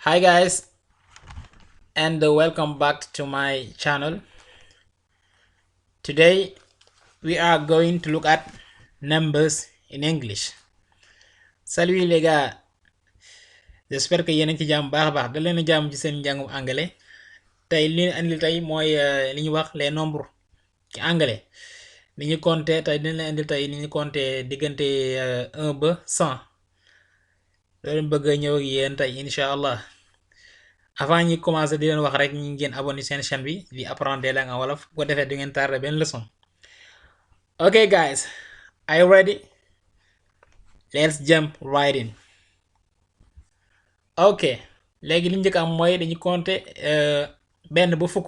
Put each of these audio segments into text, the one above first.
Hi guys, and welcome back to my channel. Today we are going to look at numbers in English. Salut les gars, j'espère que yéen a ngi ci jàmm baax a baax da leen a jàmm ci seen njàngum anglais. Tey li ñu andil tey mooy li ñuy wax les nombres ci anglais. Li ñu compter tey dina leen andil tey li ñu compter diggante 1 ba 100. Loolu bëgg a ñëw ak yéen tey incha allah. Avant ñi commencer di leen wax rek ñi ngeen abonné seen chaîne bi di apprendre des langues en wolof bu ko defee du ngeen tardé benn leçon. Okay guys, are you ready? Let's jump right in. Ok, léegi li njëkk am mooy dañu compter benn ba fukk.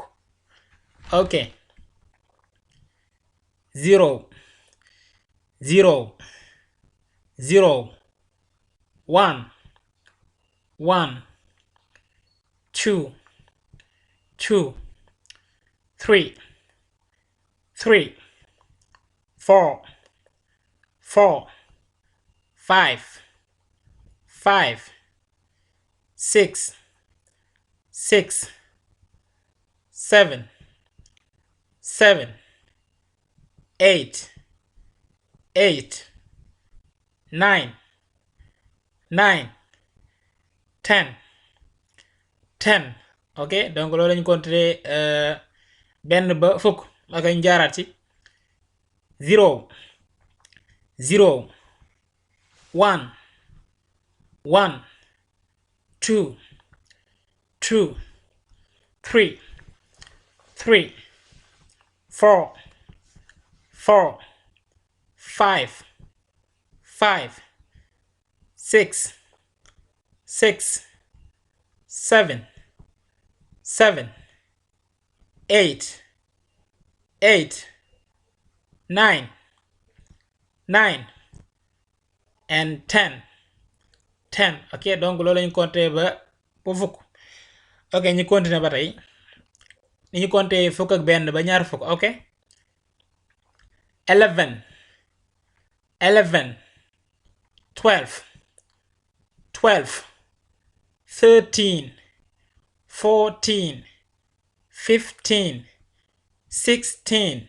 Ok, 0 0 0 1 1 2 2 3 3 4 4 5 5 6 6 7 7 8 8 9 9 10 10. Ok, donc loolu lañu compter benn ba fukk. Ok, ñu jaaraat ci 0 0 1 1 2 2 3 3 4 4 5 5 6 6 7 7 8 8 9 9 and 10 10. Ok, donc loolu lañu compter ba fukk. Ok, ñu continuer ba tey ni ñu compter fukk ak benn ba ñaar fukk. Ok, 11 11 12 12 13 14 15 16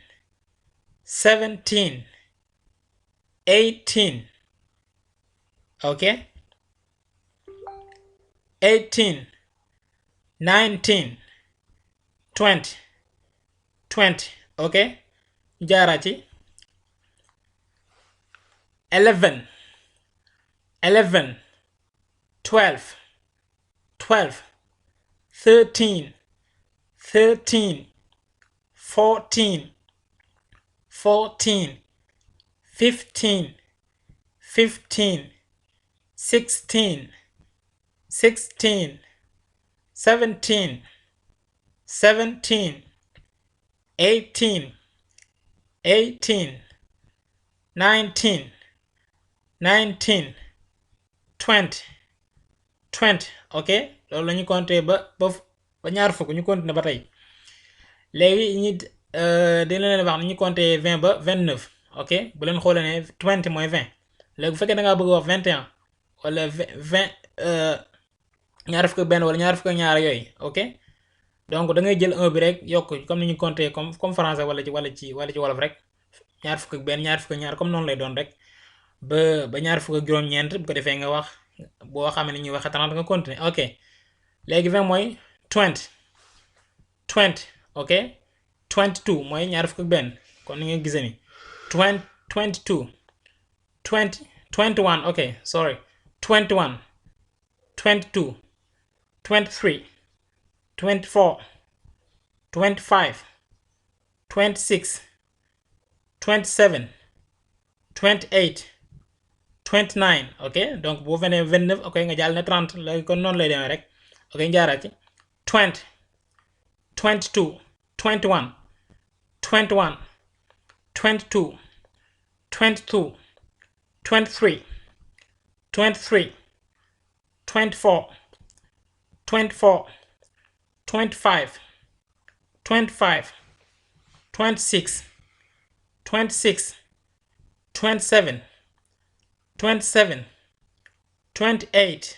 17 18. Okay, 18 19 20 20. Okay, jaarati 11 11 12 12 13 13 14 14 15 15 16 16 17 17 18 18 19 19 20 20. ok, loolu la ñu compter ba ñaar fukk. ñu continuer ba tey léegi ñi dina leen wax ni ñu compter 20 ba 29. ok, bu leen xoolee ne 20 mooy 20. léegi bu fekkee da ngaa bëgg wax 21 wala 20 ñaar fukk ak benn wala ñaar fukk ak ñaar yooyu. ok, donc da ngay jël 1 bi rek yokk comme ni ñu compter comme français wala ci wolof rek ñaar fukk ak benn ñaar fukk ak ñaar comme noonu lay doon rek ba ñaar fukk ak juróom-ñeent bu ko defee nga wax boo xamee ni ñuy waxee 30 nga continuer. ok, léegi 20 mooy 20 20. ok, 22 mooy ñaar fukk ak benn kon ni nga gisee ni 20 22 20 21. ok, sorry, 21 22 23 24 25 26 27 28 29. ok, donc boo fenee 29. ok, nga jàll ne 30 léegi kon noonu lay demee rek. ok, njaaraat ci 20 22 21 21 22 22 23 23 24 24 25 25 26 26 27 27 28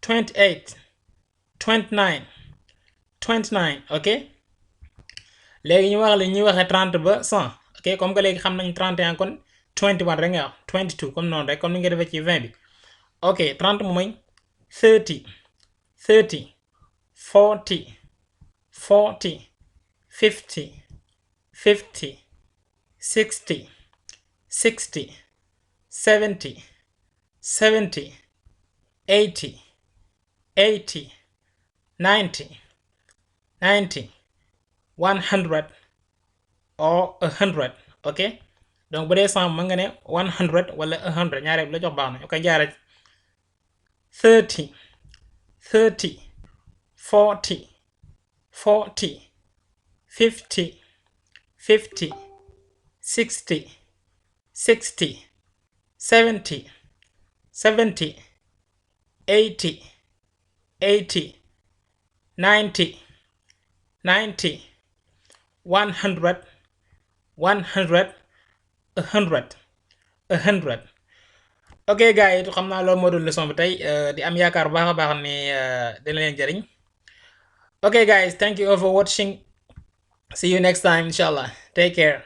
28 29 29 ok léegi ñu wax li ñuy waxee 30 ba 100 ok comme que léegi xam nañ 31 kon 21 rek nga wax 22 comme noonu rek comme ni nga defee ci 20 bi ok 30 mooy 30 30 40 40 50 50 60 60 70 70 80 80 90 90 100 or 100 ok donc bu dee 100 mën nga ne 100 wala 100 ñaareel bi la jox baax na ok jaaree 30 30 40 40 50 50 60 60 70 70 80 80 90 90 100 100 100 100 ok gars yi xam naa loolu moo doon leçon bi tey di am yaakaar bu baax a baax ne dina leen jëriñ ok guys, thank you all for watching. See you next time inshallah. Take care.